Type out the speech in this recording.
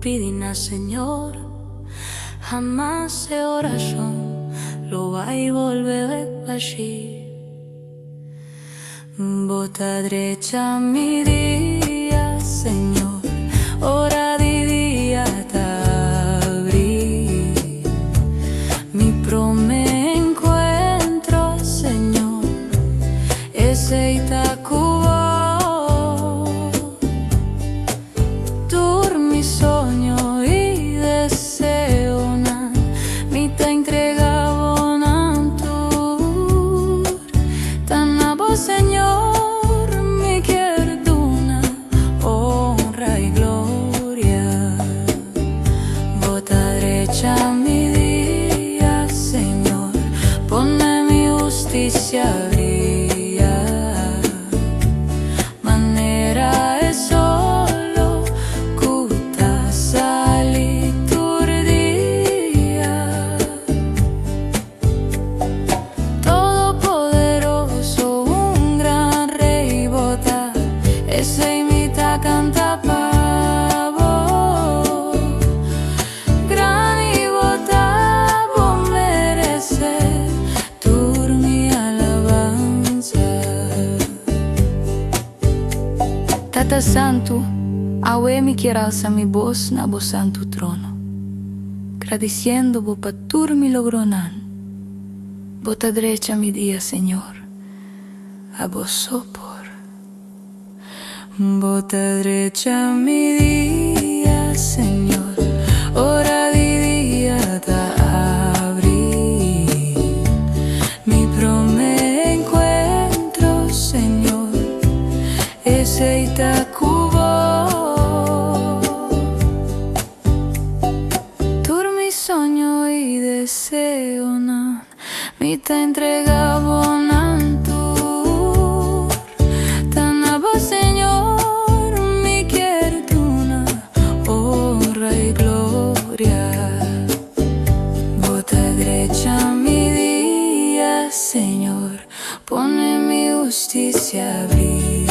pidi na Señor, hamas e orashon lo bai bolbe bashí. Bo ta drecha mi dia, Señor, ora di dia ta habri. Mi promé enkuentro, Señor, esei ta ku bo. Tur mi soño i deseonan, mi ta entregá bo nan tur. Ta na bo, Señor, mi kier duna honra i gloria. Bo ta drecha mi dia, Señor, pone mi hustisia bria. Manera e solo ku ta sali tur dia. Todopoderoso, un gran Rei bo ta, esei mi ta kanta pa bo. Grandi bo ta, bo meresé tur mi alabansa. Tata Santu, awe mi kier alsa mi bos na bo santu trono, gradisiendo bo pa tur mi logronan. Bo ta drecha mi dia, Señor, abo so por. Bo ta drecha mi dia, Señor, ora di dia ta habri. Mi promé enkuentro, Señor, esei ta ku bo. Tur mi soño i deseonan, mi ta entregá bo nan tur. Ta na bo, Señor, mi kier duna honra i gloria. Bo ta drecha mi dia, Señor, pone mi hustisia bria.